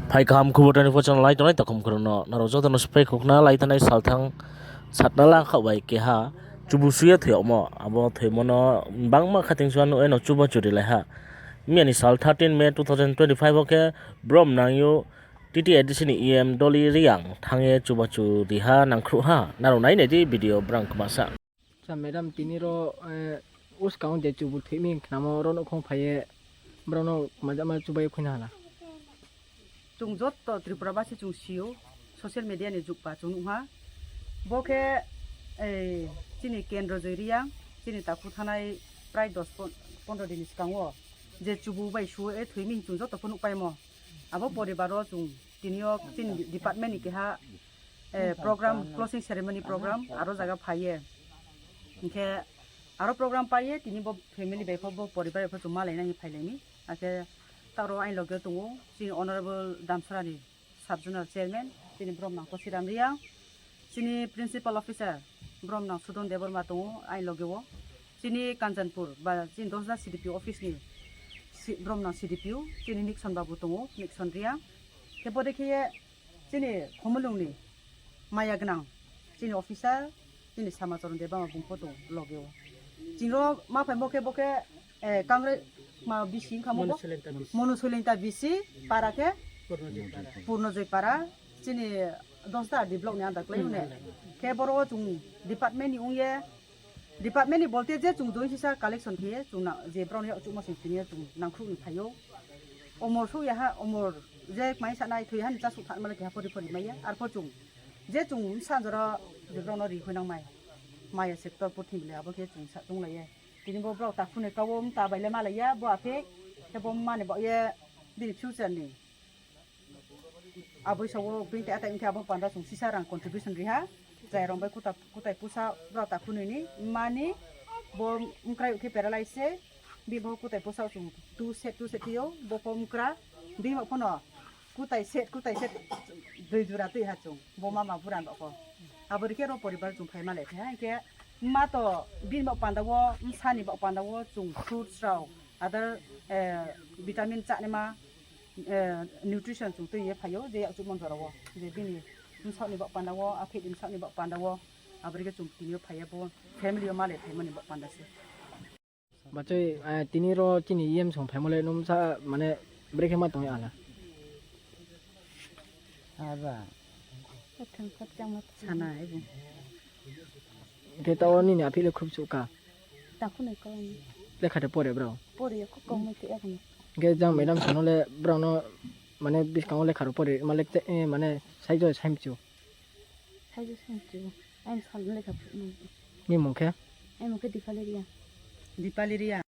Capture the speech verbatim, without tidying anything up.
Phai kaham khubor tani pho channel lai tongnai takhum khorang no, nrao joto no sphai khokna lai thanai salthang satna lang khaoh bai keha chubu su ye thoi yagmo, abo thoimo no bangma khating sua nuh ye no chubachu ri lai ha. Miya ni sal thirteen May two thousand twenty-five wo khe brom nang yo T T A D C ni E M Dolly Reang thanng ye chubachu ri ha, nangkhruh ha, nrao nai nai di video brang kma sa. Acha madam, tini ro, eh, uskang de chubu thoi mi khnamo ro nouhkhong phai ye brao no kma jama chubai ye khuina hala. Chung joto Tripura basi chung si ou, social media ni jug ba chung nuh ha. Bo khe, eh, chini Kendrojoi Reang, chini takhu thanai prai dos pon-, pondro din ni skang wo je chubu bai su ye thoi mi chung joto pho nuhpaimo. Abo poribar wo chung tini yo chini department ni keha, eh, program, closing ceremony program aro zaga phai ye. Hing khe aro program pai ye tini bo family bai pho, bo poribar bai pho chung malai nai hing phailai mi. Akhe taoh ro aini loge tong ou chini Honourable Damsara ni Sub Zonal Chairman, chini brom nang Kosiram Reang, chini Principal Officer brom nang Sudon Debbarma tong ou aini loge wo, chini Kanchanpur ba chini Dosda C D P O office ni si-, brom nang C D P O, chini Nixon Babu tong ou, Nixon Reang. Khe bo dei khe ye chini Khumulwng ni maya gnang, chini officer, chini Samacharan Debbarma bung pho tong loge wo. Chini ro ma phaimo khe bo khe, eh, Kangrai ma bisi wngkha mo bo? Monu Soilenta bisi. Monu Soilenta bisi, para khe? Purnojoy para. Purnojoy para, chini Dosda R D block ni under klái o ne. Khe boro wo chung department ni ong ye, department ni bolte je chung join sisa collection khe ye, chung na, je brao no yakchuhmo sing tini yo chung nangkhruh ni phai ou. Omor souh ya ha, omor je kmai sanai thoi ha ni chasuh thanma le keha pori pori mai ya. Arpho chung, je chung bsa jora je brao no ri khuinang mai. Maya sector purthimbi le abo khe chung sa chounglai ye. Tini bo brao takhu ni kau wo mta bai le malai ya, bo aphe, khe bo mma ni baoh ye bini future ni aboi sa wo bini tai atai ong khe abo panda chung sisa rang contribution ri ha. Chrai rong bai kuta-, kutai pusa brao takhu noi ni mma ni bo mkrai khe paralyze se, bini bo kutai pusa chung tu set, tu set khe ou, bo pho mkra, bini bo pho no kutai set, kutai set dui jura tui ha chung, bo mama bura no pho. Abo ri khe ro poribar chung phai malai phai ha, hing khe mma to bini bo panda wo, bsa ni bo panda wo chung fruits rao, other, eh, vitamin chanaima, eh, nutrition chung tui ye phai ou, je yakchuhmo jora wo, je bini bsaoh ni bo panda wo, aphi ni bsaoh ni bo panda wo, abo ri khe chung tini yo phai ye bo family yo malai phaimo ni bo panda se. Bachoi, eh, tini ro chini E M song phaimo le nung sa, mane, brekhe ma tong ya la. Aba. Sana ibu. Khe tao nini aphi le khub suh ka. Lekha de pore brao. Khe jang madam sano le brao no, mane, buskang wo lekha rao pore ma le, eh, mane, saijo saimchu. Ni mung khe? Dipali Reang.